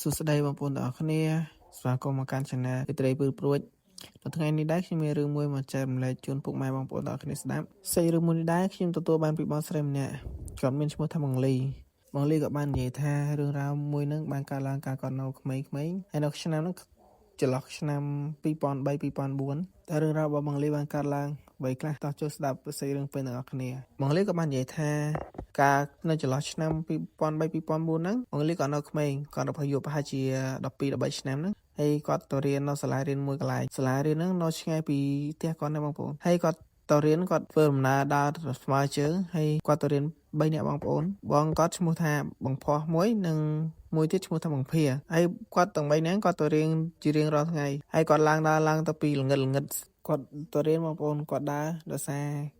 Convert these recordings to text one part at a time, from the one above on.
សួស្តីបងប្អូនទាំងអស់គ្នាស្វាគមន៍មកកាន់ Channel រាត្រីពឺព្រួចនៅថ្ងៃនេះដែរខ្ញុំមានរឿងមួយមកចែករំលែកជូនពុកម៉ែបងប្អូនទាំងអស់គ្នាស្ដាប់សាច់រឿងមួយនេះដែរខ្ញុំទទួលបានពីបងស្រីម្នាក់គាត់មានឈ្មោះថាបងលីបងលីក៏បាននិយាយថារឿងរ៉ាវមួយហ្នឹងបានកើតឡើងកាលគាត់នៅក្មេងៗហើយនៅឆ្នាំហ្នឹងចន្លោះឆ្នាំ2003 2004តែរឿងរ៉ាវរបស់បងលីបានកើតឡើងអ្វីខ្លះតោះចូលស្ដាប់សាច់រឿងពេញទាំងអស់គ្នាបងលីក៏បាននិយាយថាកាលនៅចន្លោះឆ្នាំ2003 2004ហ្នឹងបងលីក៏នៅក្មេងគាត់នៅអាយុប្រហែលជា12 13ឆ្នាំហ្នឹងហើយគាត់ទៅរៀននៅសាលារៀនមួយកន្លែងសាលារៀនហ្នឹងនៅឆ្ងាយពីផ្ទះគាត់ណាបងប្អូនហើយគាត់ទៅរៀនគាត់ធ្វើដំណើរដើរស្មើជើងហើយគាត់ទៅរៀន3នាក់បងប្អូនបងគាត់ឈ្មោះថាបងផោះមួយនិងមួយទៀតឈ្មោះថាបងភាហើយគាត់ទាំង3នាក់គាត់ទៅរៀនជារៀងរាល់ថ្ងៃហើយគាត់ឡើងដើរឡើងទៅពីល្ងិតល្ងិតគាត់ទៅរៀនបងប្អូនគាត់ដើរដោយសា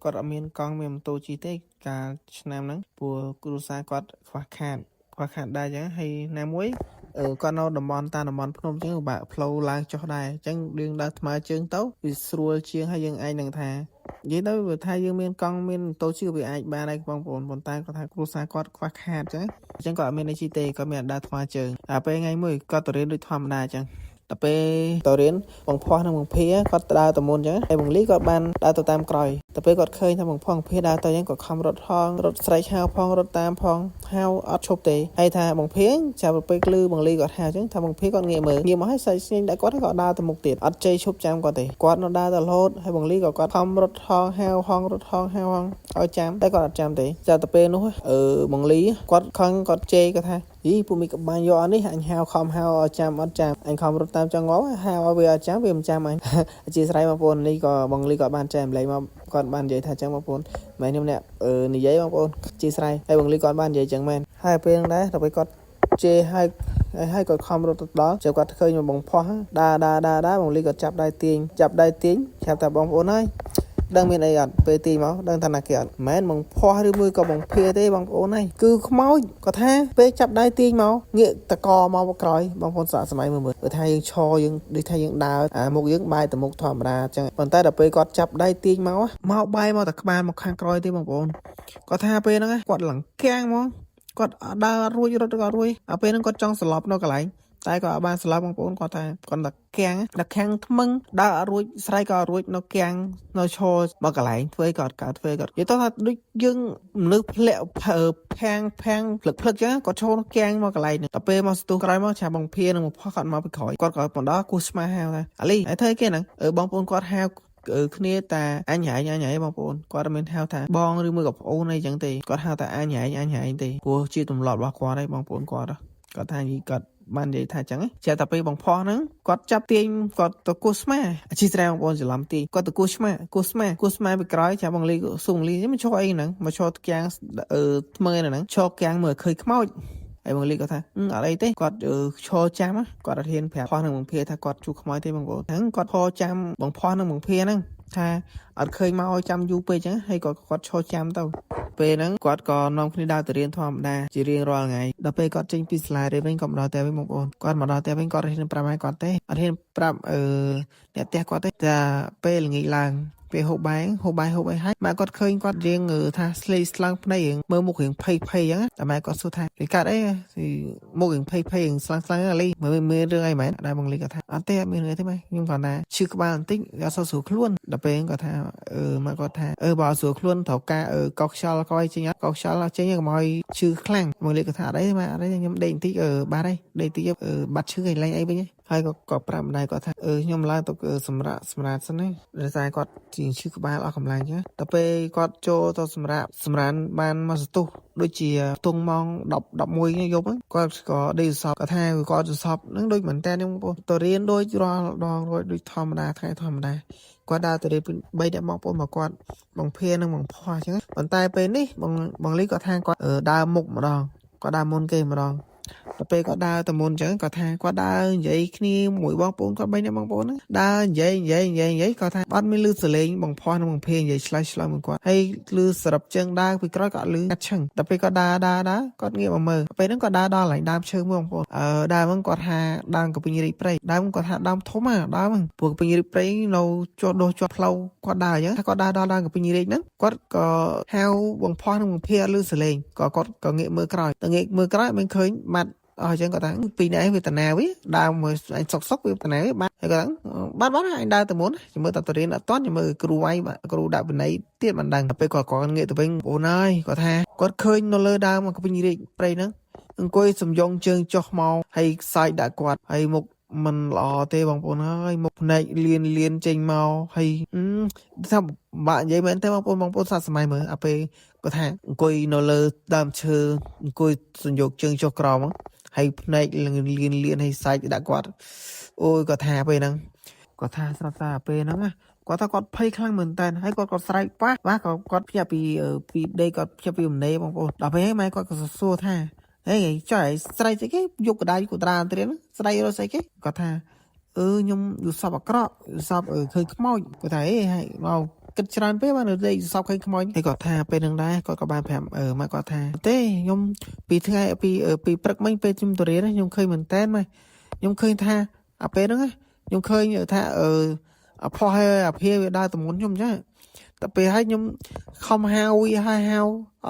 រគាត់អត់មានកង់មានម៉ូតូជិះទេកាលឆ្នាំហ្នឹងព្រោះគ្រួសារគាត់ខ្វះខាតខ្វះខាតដែរអញ្ចឹងហើយណាមួយអឺគាត់នៅតំបន់តាមតំបន់ភ្នំអញ្ចឹងពិបាកផ្លូវឡើងចុះដែរអញ្ចឹងយើងដើរថ្មើរជើងទៅវាស្រួលជាងហើយយើងអាចនឹងថានិយាយទៅបើថាយើងមានកង់មានម៉ូតូជិះវាអាចបានដែរបងប្អូនប៉ុន្តែគាត់ថាគ្រួសារគាត់ខ្វះខាតអញ្ចឹងអញ្ចឹងគាត់អត់មានអីជិះទេគាត់មានដើរថ្មើរជើងអាពេលថ្ងៃមួយគាត់ទៅរៀនដូចធម្មតាអញ្ចឹងដល់ពេលទៅរៀនបងផោះនិងបងភាគាត់ដើរទៅមុនអញ្ចឹងហើយបងលីគាត់បានដើរទៅតាមក្រោយដល់ពេលគាត់ឃើញថាបងផោះបងភាដើរទៅអញ្ចឹងគាត់ខំរត់ផងរត់ស្រែកហៅផងរត់តាមផងហៅអត់ឈប់ទេហើយថាបងភាចាប់ទៅពេលលឺបងលីគាត់ហៅអញ្ចឹងថាបងភាគាត់ងាកមើលងាកមកហើយសាច់ស្ញែងដាក់គាត់ហើយគាត់ដើរទៅមុខទៀតអត់ជ័យឈប់ចាំគាត់ទេគាត់នៅដើរទៅរហូតហើយបងលីក៏គាត់ខំរត់ហងហៅហងរត់ហងហៅហងឲ្យចាំតែគាត់អត់ចាំទេចាប់ទៅពេលនោះអឺបងលីគាត់ខឹងគាត់ជេរគាត់ថាយីពួកមីក្បាញ់យកអនេះអញហៅខំហៅឲ្យចាំអត់ចាំអញខំរត់តាមចង់ងាប់ហៅឲ្យវាអត់ចាំវាមិនចាំអញ អធិស្ឋានបងប្អូននេះក៏បងលីក៏បានចែកម្លែកមកគាត់បាននិយាយថាចឹងបងប្អូនមិនខ្ញុំអ្នកនិយាយបងប្អូនអធិស្ឋានហើយបងលីគាត់បាននិយាយចឹងមែនហើយពេលហ្នឹងដែរដល់ពេលគាត់ជេរហើយហើយគាត់ខំរត់ទៅដល់ចាំគាត់ឃើញបងផោះដើរដើរដើរដើរបងលីគាត់ចាប់ដៃទាញចាប់ដៃទាញឆាប់តែបងប្អូនហើយដឹងមានអីអត់ពេលទីមកដឹងថាណាគេអត់មិនមែនបងផោះឬមួយក៏បងភាទេបងប្អូនហើយគឺខ្មោចគាត់ថាពេលចាប់ដៃទាញមកងាកតកមកក្រោយបងប្អូនសាកសម័យមើលមើលគាត់ថាយើងឈរយើងដូចថាយើងដើរអាមុខយើងបែរទៅមុខធម្មតាអញ្ចឹងប៉ុន្តែដល់ពេលគាត់ចាប់ដៃទាញមកមកបែរមកតែក្បាលមកខាងក្រោយទេបងប្អូនគាត់ថាពេលហ្នឹងគាត់ឡើងកាំងហ្មងគាត់ដើររួចរត់ក៏រួចអាពេលហ្នឹងគាត់ចង់សន្លប់នៅកន្លែងតែក៏អត់បានស្លាប់បងប្អូនគាត់ថាគាត់តែកាំងដល់ខាំងថ្មឹងដើរអត់រួចស្រែកក៏អត់រួចនៅកាំងនៅឈរមកកន្លែងធ្វើអីក៏អត់កើតធ្វើអីក៏និយាយទៅថាដូចយើងមនុស្សធ្លាក់ផាំងផាំងភ្លឹកភ្លឹកចឹងគាត់ឈរកាំងមកកន្លែងហ្នឹងដល់ពេលមកស្ទុះក្រោយមកឆាបងភានឹងមកផុសគាត់មកពីក្រោយគាត់ក៏បណ្ដោះគោះស្មាហៅថាអាលីហើយធ្វើអីគេហ្នឹងអឺបងប្អូនគាត់ហៅគ្នាតាអញហែងអញហែងបងប្អូនគាត់អត់មានហៅថាបងឬមួយក៏ប្អូនអីចឹងទេគាត់ហៅថាអញហែងអញហែងទេព្រោះជាទម្លាប់របស់គាត់ឯងបងប្អូនគាត់គាត់ថាគាត់បាននិយាយថាចឹងចេះតែពេលបងផោះហ្នឹងគាត់ចាប់ទាញគាត់ទៅគោះស្មាអធិស្ឋានបងប្អូនច្រឡំទាញគាត់ទៅគោះស្មាគោះស្មាគោះស្មាពីក្រោយចាំបងលីស៊ូងលីមកឈរអីហ្នឹងមកឈរកាំងអឺថ្មើហ្នឹងឈរកាំងមើលឃើញខ្មោចហើយបងលីគាត់ថាអត់អីទេគាត់ឈរចាំគាត់អត់ហ៊ានប្រាប់ផោះនឹងបងភាថាគាត់ជួខ្មោចទេបងប្អូនហ្នឹងគាត់ឈរចាំបងផោះនឹងបងភាហ្នឹងថាអត់ឃើញមកឲ្យចាំយូរពេកចឹងហើយក៏គាត់ឈរចាំទៅពេលហ្នឹងគាត់ក៏នាំគ្នាដើរទៅរៀនធម្មតាជារៀងរាល់ថ្ងៃដល់ពេលគាត់ចេញពីសាលារៀនវិញក៏មកដល់ផ្ទះវិញបងប្អូនគាត់មកដល់ផ្ទះវិញគាត់ហ៊ានប្រាប់ឲ្យគាត់ទេអត់ហ៊ានប្រាប់អឺអ្នកផ្ទះគាត់ទេតែពេលល្ងាចឡើងពេលហូបបាយហូបបាយហូបអីហើយម៉ែគាត់ឃើញគាត់រៀងថាស្លេកស្លាំងភ្នែករៀងមើលមុខរៀងភ័យភ័យអញ្ចឹងតែម៉ែគាត់សួរថាវាកាត់អីមុខរៀងភ័យភ័យរៀងស្លាំងស្លាំងអាលីមើលមានរឿងអីមែនដែរបងលីគាត់ថាអត់ទេអត់មានរឿងអីទេម៉ែខ្ញុំគាត់ថាឈឺក្បាលបន្តិចអត់សូវស្រួលខ្លួនដល់ពេលគាត់ថាអឺម៉ែគាត់ថាអឺបើអត់ស្រួលខ្លួនត្រូវការអឺកោខ្យល់កោអីចេញអត់កោខ្យល់ចេញកុំឲ្យឈឺខ្លាំងបងលីគាត់ថាអត់អីម៉ែអត់អីខ្ញុំដេកបន្តិចអឺបាត់ហើយដេកបន្តិចអឺបាត់ឈឺអីឡើងអីវិញហើយក៏ក៏ប្រាប់ម្ដាយគាត់ថាអឺខ្ញុំឡើងទៅសម្រាប់សម្រាប់សិនណាដោយសារគាត់ជាឈឺក្បាលអស់កម្លាំងចឹងដល់ពេលគាត់ចូលទៅសម្រាប់សម្រានបានមកសន្ទុះដូចជាខ្ទង់ម៉ោង10 11យប់គាត់ក៏ដេកសពគាត់ថាគាត់សពហ្នឹងដូចមែនតើខ្ញុំបងប្អូនទៅរៀនដូចរាល់ដងរួចដូចធម្មតាថ្ងៃធម្មតាគាត់ដើរទៅរៀន3នាក់បងប្អូនមកគាត់បងភានិងបងផោះអញ្ចឹងប៉ុន្តែពេលនេះបងបងលីគាត់ថាគាត់ដើរមុខម្ដងគាត់ដើរមុនគេម្ដងដល់ពេលគាត់ដើរទៅមុនអញ្ចឹងគាត់ថាគាត់ដើរនិយាយគ្នាមួយបងប្អូនគាត់បីនាក់បងប្អូនហ្នឹងដើរនិយាយនិយាយនិយាយនិយាយគាត់ថាអត់មានលឺសលេងបងផោះនិងបងភានិយាយឆ្លើយឆ្លើយមួយគាត់ហើយលឺសរុបជើងដើរពីក្រោយក៏អត់លឺកាត់ឈឹងដល់ពេលគាត់ដើរដើរដើរគាត់ងាកមកមើលពេលហ្នឹងគាត់ដើរដល់កន្លែងដើមឈើមួយបងប្អូនអឺដើមហ្នឹងគាត់ថាដើមកពីងរីកព្រៃដើមគាត់ថាដើមធំហ่าដើមហ្នឹងពួកកពីងរីកព្រៃនៅជាប់ដុះជាប់ផ្លូវគាត់ដើរអញ្ចឹងថាគាត់ដើរដល់ដើមកពីងរីកហ្នឹងគាត់ក៏ហៅបងផោះនិងបងភាអត់លឺសលេងក៏គាត់ក៏ងាកមើលក្រោយតែងាកមើលក្រោយមិនឃើញបាត់ អស់អញ្ចឹងគាត់ថាពីរនាក់ឯងវេទនាវាដើមមួយឯងសុកសុកវេទនាវាបានហើយគាត់ថាបានបានឯងដើរទៅមុនចាំមើលតទៅរៀនអត់តន់ចាំមើលគ្រូវាយគ្រូដាក់វិន័យទៀតមិនដឹងពេលគាត់គាត់ងាកទៅវិញបងអូនអើយគាត់ថាគាត់ឃើញនៅលើដើមកពីរាជព្រៃហ្នឹងអង្គុយសំយងជើងចុះមកហើយសើចដាក់គាត់ហើយមុខមិនល្អទេបងប្អូនហើយមុខភ្នែកលៀនលៀនចេញមកហើយថាបាក់និយាយមែនទេបងប្អូនបងប្អូនសាកសម័យមើលអាពេលគាត់ថាអង្គុយនៅលើដើមឈើអង្គុយសញ្យកជើងចុះក្រោមហើយភ្នែកលៀនលៀនហើយសាច់ដាក់គាត់អូយគាត់ថាពេលហ្នឹងគាត់ថាស្រាប់តែពេលហ្នឹងណាគាត់ថាគាត់ភ័យខ្លាំងមែនតើហើយគាត់គាត់ស្រែកប៉ះបាទក៏គាត់ភ្ញាក់ពីពីដេកគាត់ភ្ញាក់ពីអំណេបងប្អូនដល់ពេលហ្នឹងម៉ែគាត់ក៏សួរថាហេចុះឯងស្រែកស្អីគេយកកដាយកត្រាអន្តរៀនស្រែករកស្អីគេគាត់ថាអឺខ្ញុំយល់សពអាក្រក់យល់សពឃើញខ្មោចគាត់ថាអេហើយមកគិតច្រើនពេកបានដេកយល់សពឃើញខ្មោចហើយគាត់ថាពេលហ្នឹងដែរគាត់ក៏បានប្រាប់អឺម៉ែគាត់ថាទេខ្ញុំពីថ្ងៃពីពីព្រឹកមិញពេលខ្ញុំទៅរៀនខ្ញុំឃើញមែនតើម៉ែខ្ញុំឃើញថាអាពេលហ្នឹងខ្ញុំឃើញថាអឺអផោះហើយអាភាវាដើរតំមុនខ្ញុំចាតែពេលហើយខ្ញុំខំហៅវាហើយហៅ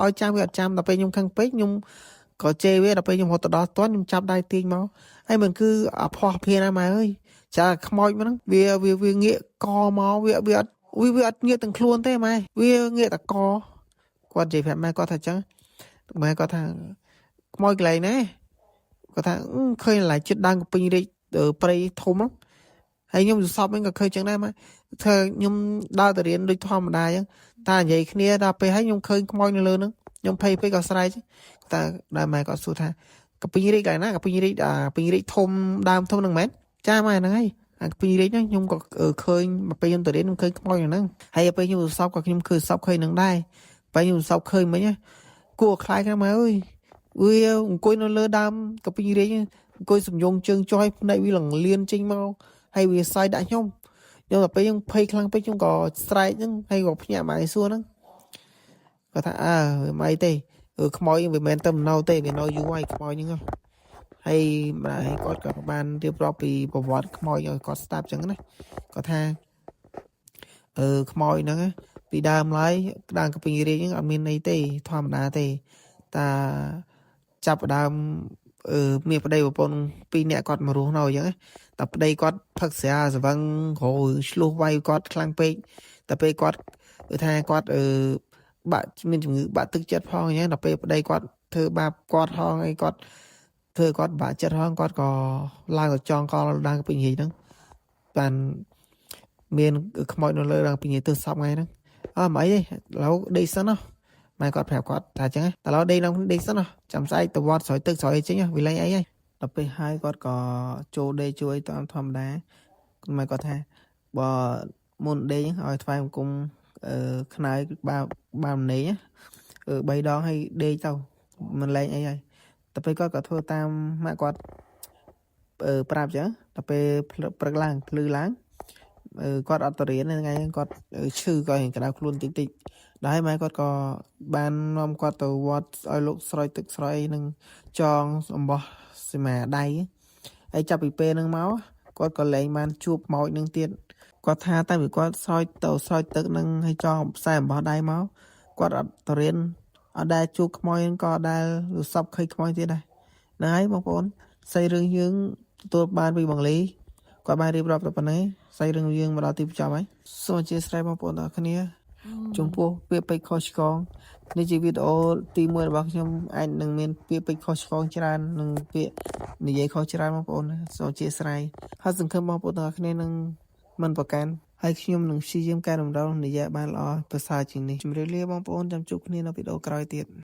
ឲ្យចាំវាអត់ចាំដល់ពេលខ្ញុំខឹងពេកខ្ញុំក៏ជេរវាដល់ពេលខ្ញុំរត់ទៅដល់តន់ខ្ញុំចាប់ដៃទាញមកហើយមិនគឺអផោះភាណាម៉ែអើយចាខ្មោចមកហ្នឹងវាវាវាងាកកមកវាវាអត់វាវាអត់ងាកទាំងខ្លួនទេម៉ែវាងាកតែកគាត់និយាយប្រាប់ម៉ែគាត់ថាចឹងម៉ែគាត់ថាខ្មោចកន្លែងណាគាត់ថាឃើញកន្លែងចិត្តដើមកពីងរាជព្រៃធំហ្នឹងហើយខ្ញុំសពវិញក៏ឃើញចឹងដែរម៉ែធ្វើខ្ញុំដើរទៅរៀនដូចធម្មតាចឹងតែនិយាយគ្នាដល់ពេលហើយខ្ញុំឃើញខ្មោចនៅលើហ្នឹងខ្ញុំភ័យពេកក៏ស្រែកតែដល់ម៉ែគាត់សួរថាកពីងរាជកន្លែងណាកពីងរាជអាកពីងរាជធំដើមធំហ្នឹងមែនចាម៉ែហ្នឹងហើយអាកពីងរាជហ្នឹងខ្ញុំក៏ឃើញមកពេលខ្ញុំទៅរៀនខ្ញុំឃើញខ្មោចហ្នឹងហើយពេលខ្ញុំសពក៏ខ្ញុំឃើញសពឃើញហ្នឹងដែរពេលខ្ញុំសពឃើញមិញគួរខ្លាចណាស់ម៉ែអើយវាអង្គុយនៅលើដើមកពីងរាជអង្គុយសំយងជើងចុយភ្នែកវាលងលៀនចេញមកហើយវាសើចដាក់ខ្ញុំខ្ញុំដល់ពេលខ្ញុំភ័យខ្លាំងពេកខ្ញុំក៏ស្រែកហ្នឹងហើយក៏ភ្ញាក់ម៉ែសួរហ្នឹងគាត់ថាអើវាមិនអីទេអឺខ្មោចវាមិនមែនទៅនៅទេវានៅយូរហើយខ្មោចហ្នឹងហើយម្ល៉េះគាត់ក៏បានរៀបរាប់ពីប្រវត្តិខ្មោចឲ្យគាត់ស្ដាប់ចឹងណាគាត់ថាអឺខ្មោចហ្នឹងពីដើមឡើយដើមកពីរាជហ្នឹងអត់មានន័យទេធម្មតាទេតាចាប់ដើមអឺមានប្តីប្រពន្ធពីរនាក់គាត់មករស់នៅអញ្ចឹងតែប្តីគាត់ផឹកស្រាស្វឹងក្រឆ្លោះវាយគាត់ខ្លាំងពេកតែពេលគាត់គឺថាគាត់អឺបាក់មានជំងឺបាក់ទឹកចិត្តផងអញ្ចឹងដល់ពេលប្តីគាត់ធ្វើបាបគាត់ហងអីគាត់ធ្វើគាត់បាក់ចិត្តហងគាត់ក៏ឡើងទៅចងកដើមពីញីហ្នឹងបានមានខ្មោចនៅលើដើមពីញីទៅសពថ្ងៃហ្នឹងអើមិនអីទេឥឡូវដេកសិនណាម៉ែគាត់ប្រាប់គាត់ថាអញ្ចឹងតែឥឡូវដេកឡើងដេកសិនណាចាំស្អែកទៅវត្តស្រោចទឹកស្រោចអីចេញវាលែងអីហើយដល់ពេលហើយគាត់ក៏ចូលដេកជួយតាមធម្មតាម៉ែគាត់ថាបើមុនដេកឲ្យថ្វាយបង្គំអឺខ្នើយបាបាម្នេអឺ3ដងឲ្យដេកទៅមិនលែងអីហើយតែពេលគាត់ក៏ធ្វើតាមម៉ាក់គាត់អឺប្រាប់អញ្ចឹងដល់ពេលព្រឹកឡើងភ្លឺឡើងអឺគាត់អត់ទៅរៀនថ្ងៃហ្នឹងគាត់ឈឺគាត់រៀងក្តៅខ្លួនតិចតិចដល់ហើយម៉ែគាត់ក៏បាននាំគាត់ទៅវត្តឲ្យលោកស្រោចទឹកស្រោចអីនឹងចងអំបោះសីមាដៃហើយចាប់ពីពេលហ្នឹងមកគាត់ក៏លែងបានជួបខ្មោចនឹងទៀតគាត់ថាតែពីគាត់ស្រោចទៅស្រោចទឹកនឹងឲ្យចងខ្សែអំបោះដៃមកគាត់អត់ទៅរៀនអត់ដែលជួបខ្មោចហ្នឹងក៏អត់ដែលយល់សពឃើញខ្មោចទៀតដែរហ្នឹងហើយបងប្អូនសាច់រឿងយើងទទួលបានពីបងលីគាត់បានរៀបរាប់តែប៉ុណ្ណេះសាច់រឿងយើងមកដល់ទីបញ្ចប់ហើយសូមអធិស្ឋានបងប្អូនទាំងអស់គ្នា ចំពោះពាក្យពេចន៍ខុសឆ្គងនេះជាវីដេអូទី1របស់ខ្ញុំអាចនឹងមានពាក្យពេចន៍ខុសឆ្គងច្រើននិងពាក្យនិយាយខុសច្រើនបងប្អូនសូមអធិស្ឋានហើយសង្ឃឹមបងប្អូនទាំងអស់គ្នានឹងមិនប្រកាន់ហើយខ្ញុំនឹងព្យាយាមកែតម្រូវនិយាយបានល្អប្រសើរជាងនេះជម្រាបលាបងប្អូនចាំជួបគ្នានៅវីដេអូក្រោយទៀត។